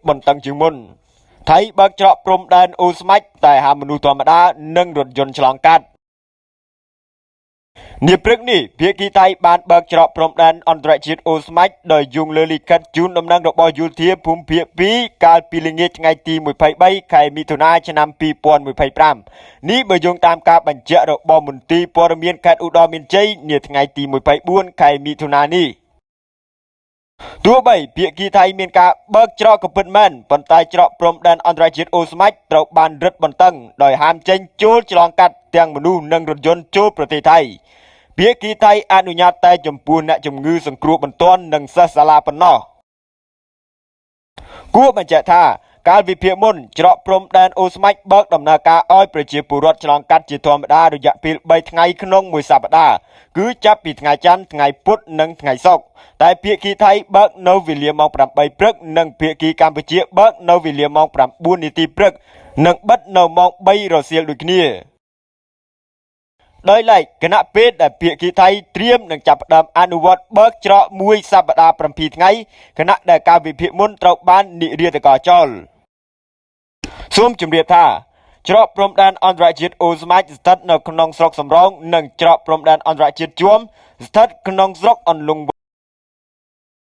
បន្តឹងជាងមុនថៃបើកច្រកព្រំដែនអូស្មាច់តែហាមមនុស្សធម្មតានិងរថយន្តឆ្លងកាត់នាព្រឹកនេះភាគីថៃបានបើកច្រកព្រំដែនអន្តរជាតិអូស្មាច់ដោយយោងលើលិខិតជូនដំណឹងរបស់យោធាភូមិភាគ2កាលពីល្ងាចថ្ងៃទី23ខែមិថុនាឆ្នាំ2025នេះបើយោងតាមការបញ្ជាក់របស់មន្ទីរព័ត៌មានខេត្តឧត្តរមានជ័យនាថ្ងៃទី24ខែមិថុនានេះទោះបីភាគីថៃមានការបើកច្រកក៏ពិតមែនប៉ុន្តែច្រកព្រំដែនអន្តរជាតិអូស្មាច់ត្រូវបានរឹតបន្តឹងដោយហាមចេញចូលឆ្លងកាត់ទាំងមនុស្សនិងរថយន្តចូលប្រទេសថៃភាគីថៃអនុញ្ញាតតែចំពោះអ្នកជំងឺសង្គ្រោះបន្ទាន់និងសិស្សសាលាប៉ុណ្ណោះគួរបញ្ជាក់ថាកាលវិភាគមុនច្រកព្រំដែនអូស្មាច់បើកដំណើរការឲ្យប្រជាពលរដ្ឋឆ្លងកាត់ជាធម្មតារយៈពេល3ថ្ងៃក្នុងមួយសប្តាហ៍គឺចាប់ពីថ្ងៃច័ន្ទថ្ងៃពុធនិងថ្ងៃសុក្រតែភាគីថៃបើកនៅវេលាម៉ោង8ព្រឹកនិងភាគីកម្ពុជាបើកនៅវេលាម៉ោង9នាទីព្រឹកនិងបិទនៅម៉ោង3រសៀលដូចគ្នាដោយឡែកគណៈពេលដែលភាគីថៃត្រៀមនឹងចាប់ផ្ដើមអនុវត្តបើកច្រកមួយសប្តាហ៍7ថ្ងៃគណៈដែលការវិភាគមុនត្រូវបាននិរាតកចោលសូមជម្រាបថាច្រកព្រំដែនអន្តរជាតិអូស្មាច់ស្ថិតនៅក្នុងស្រុកសំរោងនិងច្រកព្រំដែនអន្តរជាតិជួមស្ថិតក្នុងស្រុកអន្លង់